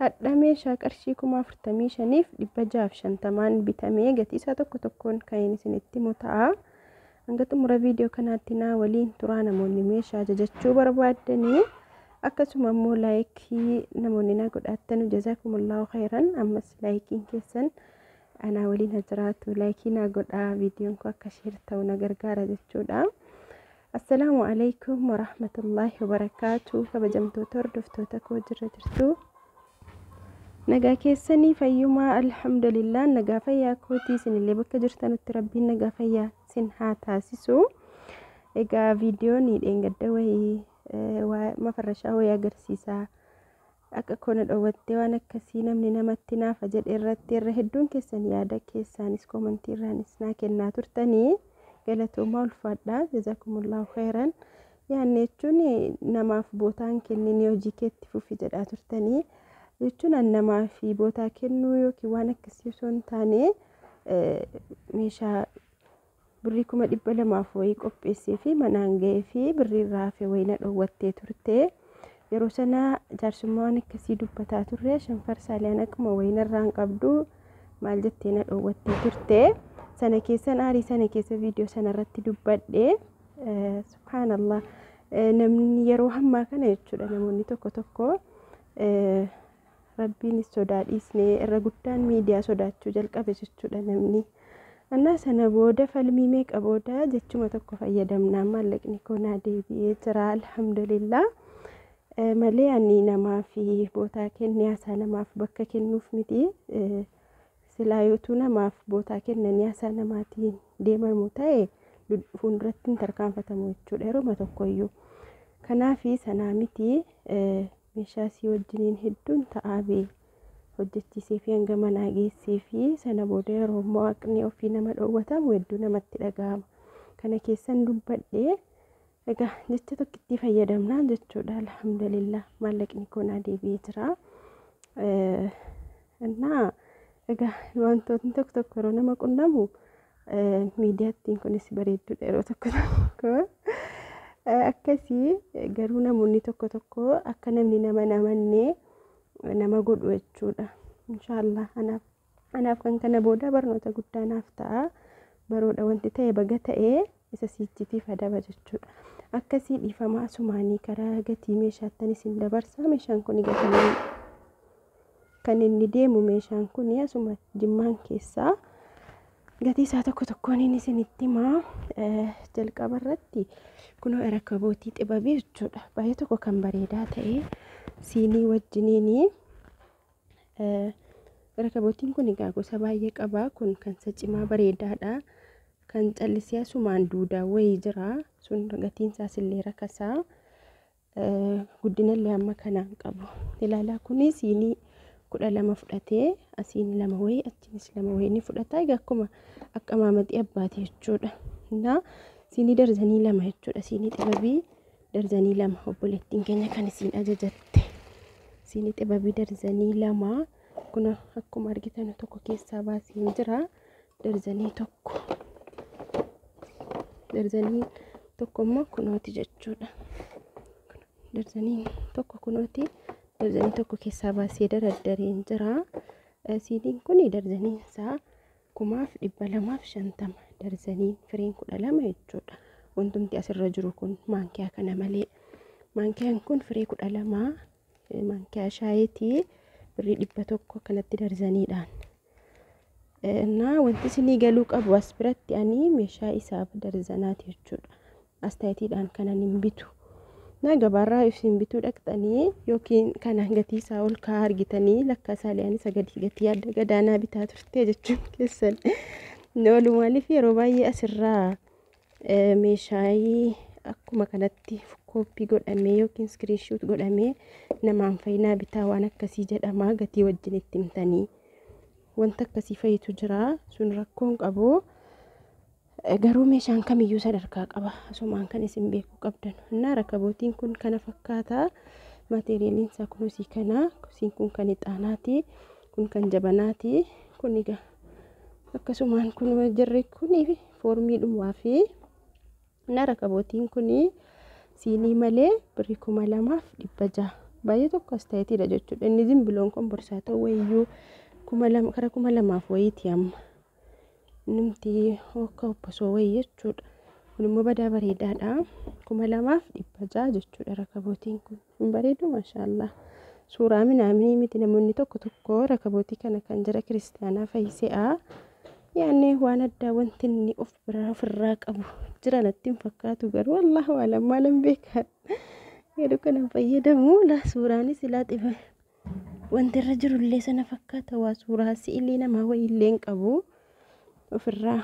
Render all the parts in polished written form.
Hadha meeshaa qarshii 45,650n bitamee gatii isaa tokko tokkoon kan isinitti himu ta'a. Hanga xumura viidiyoo kanaatti naa waliin turaa namoonni meeshaa ajajachuu barbaaddanii, akkasuma immoo laayikii namoonni na godhattanu jazaakumullahu khairan. Ammas laayikiin keessan anaa waliin haa jiraatu, laayikii naa godhaa, viidiyoon kun akka share ta'u na gargaara jechuudha. Assalaamu alaikum warahmatullaahi wabarakaatu. Kabajamtoota hordoftoota koo, jirra jirtu? Nagaa keessanii? Fayyumaa? Alhamdulillah, nagaa fayyaa kootii. Isinillee bakka jirtanutti rabbiin nagaa fayyaa isin haa taasisu. Egaa viidiyoon dheengadda wayii mafarrashaa wayii agarsiisaa akka kona dhoowwattee waan akkasii namni namatti naafa jedhe irratti irra hedduun keessan yaada keessaanis koomantii irraanis naa kennaa turtanii, galatoomaa, ulfaadhaa, jazaakumullahu khairan. Yaanne jechuun namaaf bootaan kenninii hojii keetti fufi jedhaa turtanii jechuun, an namaaf bootaa kennuu yookiin waan akkasii osoo hin taane, meeshaa birrii 200,000 wayii qopheessee fi manaan ga'ee fi birrii irraa hafe wayii na dhoowwattee turte. Yeroo sana jaarsummaa waan akkasii dubbataa turre, shanfar saaliyaan akkuma wayii narraa hin qabdu maal jettee na dhoowwattee turte. Sana keessan aarii sana keessa viidiyoo sana irratti dubbadhe. Subhaanallah, namni yeroo hammaa kana jechuudha, namoonni tokko tokko rabbiin sodaa dhiisnee irra guddaan miidiyaa sodaachuu jalqabe jechuudha namni. Annaa sana booda falmii meeqa booda jechuma tokko fayyadamnaan maallaqni koo naa deebi'ee jira, alhamdulillah. Malee ani namaaf bootaa kennee haasaa namaaf bakka kennuuf miti. Silaa yootuu namaaf bootaa kennanii haasaa namaatiin deemamu ta'e, fuulduratti hin tarkaanfatamu jechuudha yeroo tokkoyyuu. Kanaaf sanaa miti, meeshaa sii wajjiniin hedduun ta'aa bee hojjechiisee fi hanga manaa geessee fi sana booda yeroo immoo haqni ofii nama dhoowwatamu hedduu namatti dhaga'ama. Kana keessan dubbadhee, egaa jecha tokkittii fayyadamnaan jechuudha, alhamdulillah, maallaqni koo naa deebi'ee jira. Innaa egaa wantootni tokko tokko yeroo nama qunnamu, miidiyaattiin kunis bareedduudha yeroo tokko tokko. Akkasii garuu namoonni tokko tokko akka namni nama namannee nama godhu jechuudha. Inshaallah anaaf kan kana booda barnoota guddaa naaf ta'a. Baroodha wanti ta'e baga ta'ee isa siichitiif adaba jechuudha. Akkasii dhiifamaa, asumaanii karaa gatii meeshaattan isin dabarsa. Meeshaan kun gatii kan inni deemu, meeshaan kun asuma jimmaan keessaa, gatii isaa tokko tokkoon inni isinitti himaa. Jalqaba irratti kunoo rakabootii xibabii jechuudha. Baay'ee tokko kan bareedaa ta'e siinii wajjiniini. Rakabootiin kun egaa gosa baay'ee qaba. Kun kan isa cimaa bareedaadha. Kan callisee asumaan duudaa wayii jira. Sun gatiin isaas illee rakasaa. Guddinallee amma kanaan qabu. Ilaalaa, kuni siinii 12 fudhatee, asiin lama wayii achiinis lama wayii ni fudhata. Egaa akkuma akka maamaxii abbaati jechuudha. Innaa siinii darzanii 2 jechuudha. Siinii xibabii darzanii 2 obboleettiin keenya kan isiin ajajatte. Siinii xibabii darzanii 2 kun akkuma argitan tokko keessaa baasee jira. Darzanii tokko. Darzanii tokko immoo kunooti jechuudha. Darzanii tokko kunooti. Darzanii tokko keessaa baasee dardareen jira. Siiniin kun darzaniin isaa 2,250, darzaniin fireen 12 jechuudha. Wantumti asirra jiru kun maankiyaa kana malee. Maankiyaan kun firee 12, maankiyaa shaayitii, birrii 100 kanatti darzaniidhaan. Innaa wanti isinii galuu qabu as biratti ani meeshaa isaaf darzanaati jechuudha. Astaayitiidhaan kanan hin bitu. Na gabaarraa isin bituu dhaqxanii yookiin kana gatii isaa ol kaa'aa argitanii, lakka isaaliyaan isa gadi gatii adda gadaanaa bitaa turte jechuun keessan. Oolu maaliif, yeroo baay'ee asirraa meeshaa akkuma kanatti kooppii godhamee yookiin screenshot godhamee namaan fayyinaa bitaa waan akkasii jedhama, gatii wajjin itti himtanii. Wanta akkasii fayitu jira, sun rakkoon qabu. Garuu meeshaan kamiyyuu sadarkaa qaba. Asumaan kan isin beekuu qabdan. Innaa rakabootiin kun kana fakkaata. Maateriyaaliin isaa kunuusii kana. Kusiin kun kan ixaanaati. Kun kan jabanaati. Kun egaa akkasumaan kun jarri kun foormii dhumaa fi innaa rakabootiin kun siinii malee birrii 2,600. Baay'ee tokko as ta'eetidha jechuudha. Inni zimbiloon kun borsaatoo wayiyyuu 2000 kara 2000 wayiiti amma. Innumti akka obbosoo wayii jechuudha. Kun immoo badaa bareedaadha. 2600 jechuudha rakabootiin kun. Hin bareedu maashaallah. Suuraa minaaminii miti namoonni tokko tokko rakabootii kana kan jara kiristaanaa fayyise'a. Yaanne waan addaa wanti inni of biraa ofirraa qabu jira natti hin fakkaatu garuu allahu alam maalan beekan. Yeroo kana fayyadamu laa suuraanis ilaa xiba wanti irra jirullee sana fakkaata waa suuraa si'ilii namaa wayiillee hin qabu ofirraa.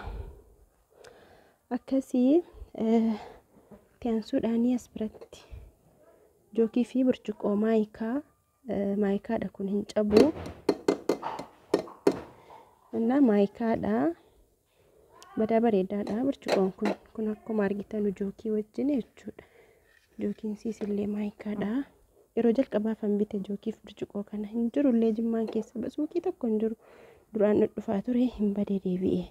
Akkasii itti aansuudhaanii as biratti jookii fi burcuqqoo maayikaa maayikaadha kun hin cabu. Innaa maayikaadha. Badaa bareedaadha burcuqqoon kun. Kun akkuma argitan jookii wajjin jechuudha. Jookiin siis illee maayikaadha. Yeroo jalqabaaf an bite jookii fi burcuqqoo kana hin jiru illee Jimmaan keessa suuqii tokko hin jiru. Duraan dhufaa ture hin badee deebi'e.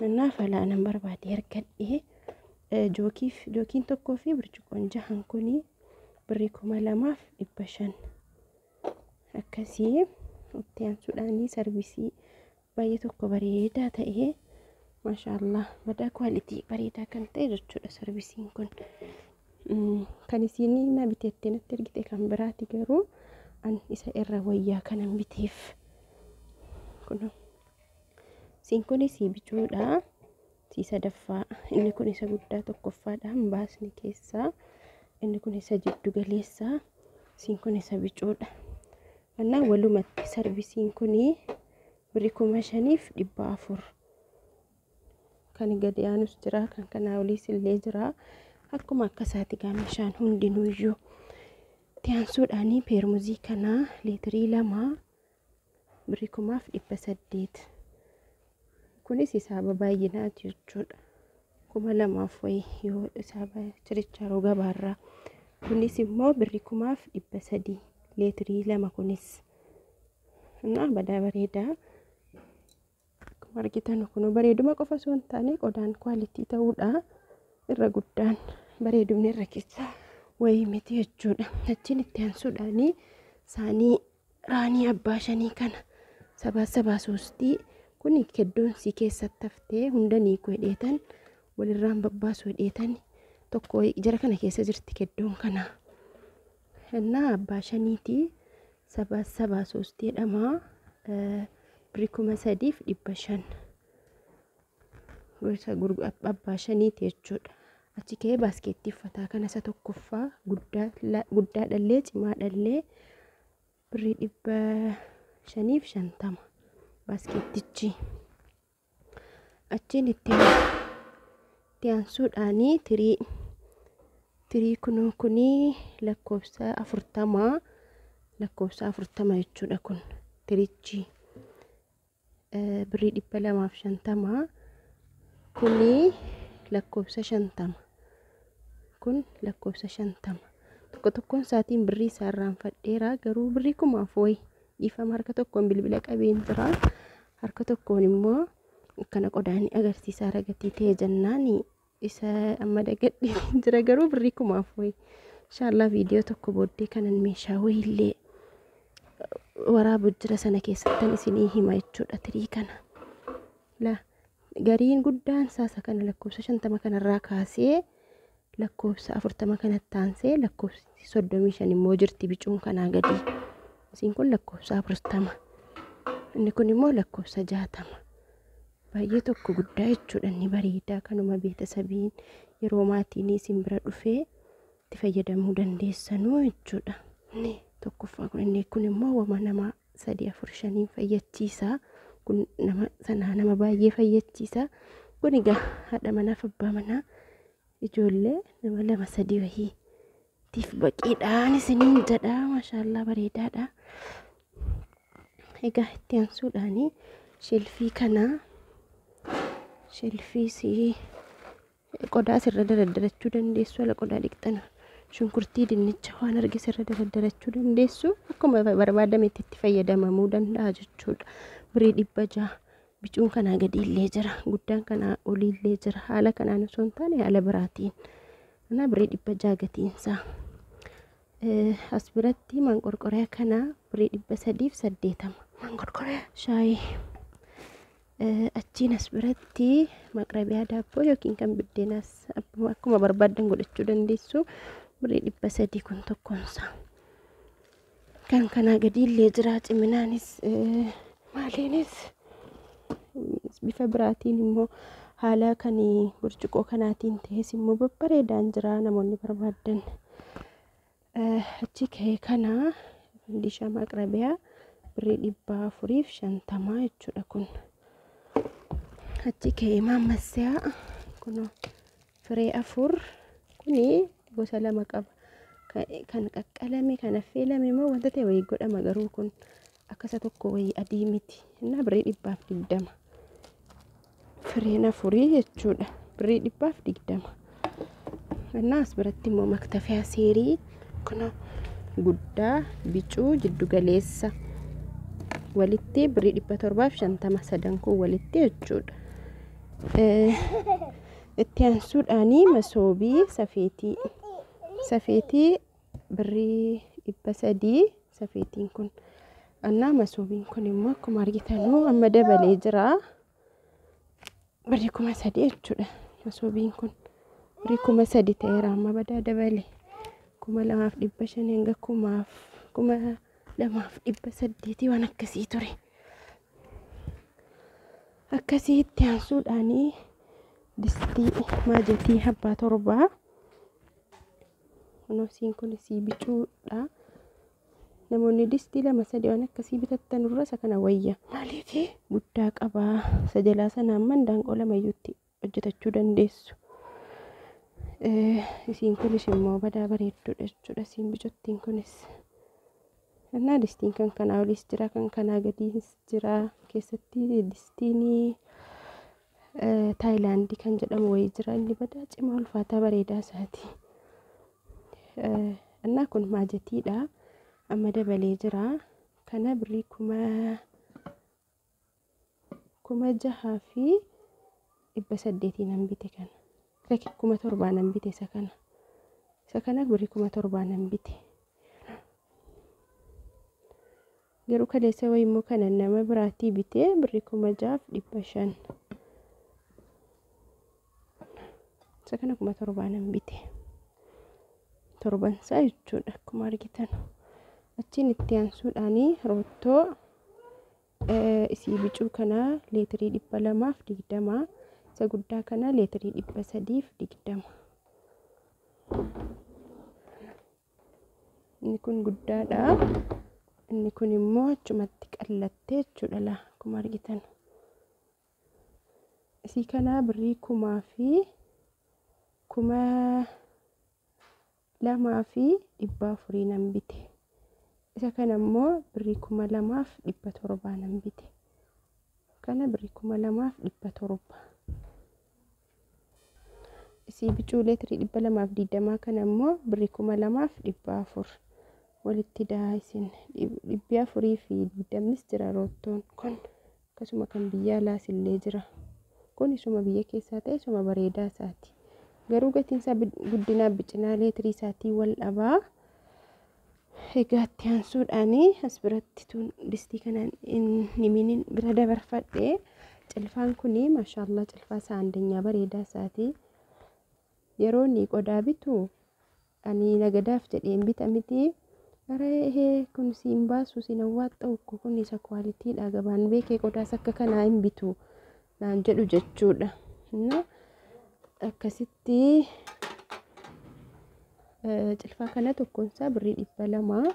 Innaa falaa nan barbaade argadhe. Jookiin tokkoo fi burcuqqoon jahan kuni birrii 2500. Akkasii itti aansuudhaanii sarvisii baay'ee tokko bareedaa ta'e maashaallah badaa kwaalitii bareedaa kan ta'e jechuudha sarvisiin kun. Kan isiin na biteettee natti ergite kan biraati garuu an isa irra wayyaa kanan biteef. Kun isiin kun isii bicuudha. Isii sadaffaa inni kun isa guddaa tokkoffaadha hin baasne keessaa. Inni kun isa jiddu galeessaa. Isiin kun isa bicuudha. Annaa walumatti sarvisiin kuni birrii 5400. Kan gadi aanus jira kan kanaa oliis illee jira. Akkuma akka isaati gaa meeshaan hundinuuyyuu. Itti aansuudhaanii peermuzii kanaa liitirii 2 birrii 1800. Kunis hisaaba baay'inaati jechuudha. 2000 wayii yoo hisaaba chirichaaroo gabaarraa. Kunis immoo birrii 1300 liitirii 2 kunis. Innaa badaa bareedaa. Akkuma argitan kun bareeduma qofa osoo hin taane qodaan kwaalitii ta'uudha. Irra guddaan bareedumni irra keessa wayii miti jechuudha. Achiin itti aansuudhaanii saanii raanii abbaa shanii kana sabaa sabaa soostii kun keddoon si keessatti haftee hunda ni godheetan walirraan babbaasuu hedheetan tokko jara kana keessa jirti keddoon kana. Innaa abbaa shaniiti sabaa sabaa soostii jedhama. Birrii 3500. Gosa abbaa shaniiti jechuudha. Achi ka'ee baaskeettii uffataa kana isa tokkoffaa guddaa dhallee cimaa dhallee birrii 550 baaskeettichi. Achiin itti aansuudhaanii tirii kunii lakkoofsa 40 lakkoofsa 40 jechuudha kun tirichi birrii 250 kunii lakkoofsa 50 kun lakkoofsa 50 tokko tokkoon isaatiin birrii isaa irraanfadheera garuu birrii 1000 wayii dhiifama harka tokkoon bilbila qabeen jira harka tokkoon immoo akkana qodaanii agarsiisaa ragatii ta'e jennaan isa amma dagadhee jira garuu birrii 1000 wayii inshaallah viidiyoo tokko booddee kanan meeshaa wayiillee waraabu jira sana keessattan isinii hima jechuudha tirii kana. La gariin guddaan saasa kana lakkoofsa 50 kanarraa kaasee lakkoofsa 40 kanatti aansee lakkoofsi 35 immoo jirti bicuun kanaa gadi. Isiin kun lakkoofsa 40. Inni kun immoo lakkoofsa 60. Baay'ee tokko guddaa jechuudha inni bareedaa kanuma beetasabiin yeroo maatiin isin bira dhufee itti fayyadamuu dandeessanuu jechuudha. Inni tokkoffaa kun inni kun immoo wama nama 3 4 5 fayyachiisa. Kun nama sanaa nama baay'ee fayyachiisa. Kun egaa haadha manaaf abbaa manaa ijoollee nama 2 3 wayii tiif baqiidhaan isiniin jedha maashaallah bareedaadha. Egaa itti aansuudhaanii shelfii kana shelfii si qodaa asirra daraddarachuu dandeessu ala qodaa dhiqxan shunkurtii dinnicha waan arge sirra daraddarachuu dandeessu akkuma barbaadametti itti fayyadamamuu danda'a jechuudha. Birrii 600 bicuun kanaa gadi illee jira guddaan kanaa olii illee jira haala kanaan osoo hin taane haala biraatiin. Kana birrii 600 gatiinsaa. As biratti manqorqoriyaa kana birrii 380. Manqorqoriyaa shaayii. Achiin as biratti maqrabiyaa daabboo yookiin kan biddeenaas akkuma barbaaddan godhachuu dandeessu. Birrii 300 kun tokkoonsa. Kan kanaa gadiillee jira, ciminaanis maaliinis bifa biraatiin immoo haala kan burcuqqoo kanaatiin ta'es immoo babbareedaan jira namoonni barbaaddan. Achi ka'ee kana fandishaa maqrabiyaa birrii 450 jechuudha kun. Achi ka'ee maammasyaa kun firee 4 kuni gosa 2 qaba. Kan qaqqalame kan affeelame immoo wanta ta'e wayii godhama, garuu kun akkasa tokko wayii adii miti. Innaa birrii 120. Fireen 4 jechuudha. Birrii 120. Innaa as biratti immoo maktafiyaa seerii kun guddaa bicuu jiddu galeessa walitti birrii 750 sadan kun walitti jechuudha. Itti aansuudhaanii masoobii safeetii. Safeetii birrii 300 safeetiin kun. Annaa masoobiin kun immoo akkuma argitanuu amma dabalee jira. Birrii 3000 jechuudha masoobiin kun. Birrii 3000 ta'eera amma badaa dabale. 2500 hanga 2800 waan akkasii ture. Akkasii itti aansuudhaanii distii maajatii abbaa 7. Kunuunsiin kun isii bicuudha. Namoonni distii 2 3 waan akkasii bitattan irra isa kana wayya. Maaliif guddaa qabaa? Isa jalaa sana amma daanqoo 2 iyyuutti hojjetachuu dandeessu. Isiin kunis immoo badaa bareedduudha jechuudha. Isiin bicuttiin kunis. Innaa distiin kan kanaa oliis jira, kan kanaa gadiis jira. Keessatti distiin Taayilaandii kan jedhamu wayii jira. Inni badaa cimaa ulfaataa bareedaa isaati. Innaa kun maajatiidha. Amma dabalee jira. Kana birrii 6800 nan bite kana. 7000 nan bite isa kana. Isa kana birrii 7000 nan bite. Garuu kaleessa wayii immoo kana nama biraatii bitee birrii 6500. Isa kana 7000 nan bite. 7 isaa jechuudha akkuma argitan. Achiin itti aansuudhaanii roottoo isii bicuu kana leetirii 220, isa guddaa kana leetirii 320. Inni kun guddaadha. Inni kun immoo achumatti qallattee jechuudha laa akkuma argitan. Isii kana birrii 2400 nan bite. Isa kana immoo birrii 2700 nan bite. Kana birrii 2700. Isii bicuu leetirii 220 kana immoo birrii 2400 walitti daa isin 420 jira roottoon kun. Akkasuma kan biyya alaas illee jira. Kun isuma biyya keessaa ta'e isuma bareedaa isaati. Garuu gatiin isaa guddinaa bicinaa leetirii isaatii wal dhabaa. Egaa itti aansuudhaanii as biratti tun distii kana niminiin bira dabarfadhe. Cilfaan kuni maashaallah cilfaa isaa andanyaa bareedaa isaati. Yeroo inni qodaa bitu ani nagadaaf jedheen bita miti. Aree kun siin baasu siin awwaaxxa'u kun isa kwaalitiidha gabaan beekee qodaas akka kanaa hin bitu naan jedhu jechuudha. Akkasitti cilfaa kana tokkoonsaa birrii 200,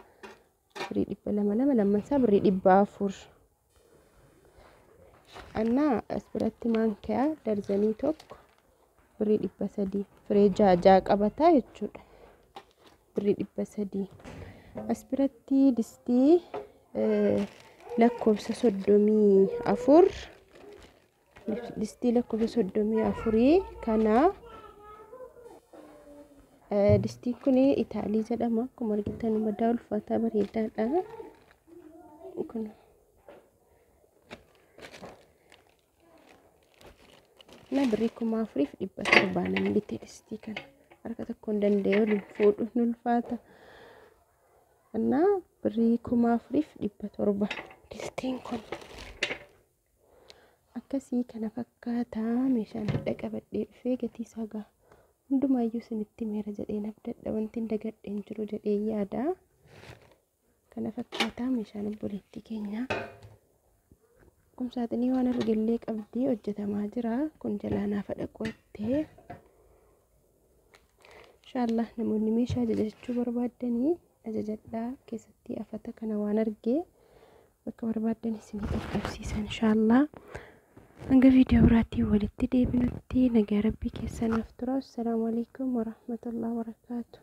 birrii 200 lama lammansaa birrii 400. Annaa as biratti maankiyaa darzanii 1 birrii 300 firee 6 qabataa jechuudha. Birrii 300. As biratti distii lakkoofsa 34, distii lakkoofsa 34 kana. Distiin kun Itaalii jedhama. Akkuma argitan madaa ulfaataa bareedaadha. Kun na birrii 4700 nan bite distii kana. Harka tokkoon danda'ee waliin fuudhu ni ulfaata. Innaa birrii 4700 distiin kun. Akkasii kana fakkaataa meeshaan hadha qabadhee dhufee gatii isaa gaa hundumaayyuu isinitti meera jedheen abdadha, wanti hin dagadhe hin jiru jedhee yaada. Kana fakkaataa meeshaan obboleettii keenyaa. Qumsaaxinii waan argellee qabdii hojjetamaa jira. Kun jalaa naafa dhaqoottee. Inshaallah namoonni meeshaa ajajachuu barbaaddanii ajajadhaa, keessatti afata kana waan argee bakka barbaaddan isinii qaqqabsiisa inshaallah. Hanga viidiyoo biraatiin walitti deebinutti nagaa rabbii keessanaaf tura. Assalaamu alaikum warahmatullahi wabarakaatu.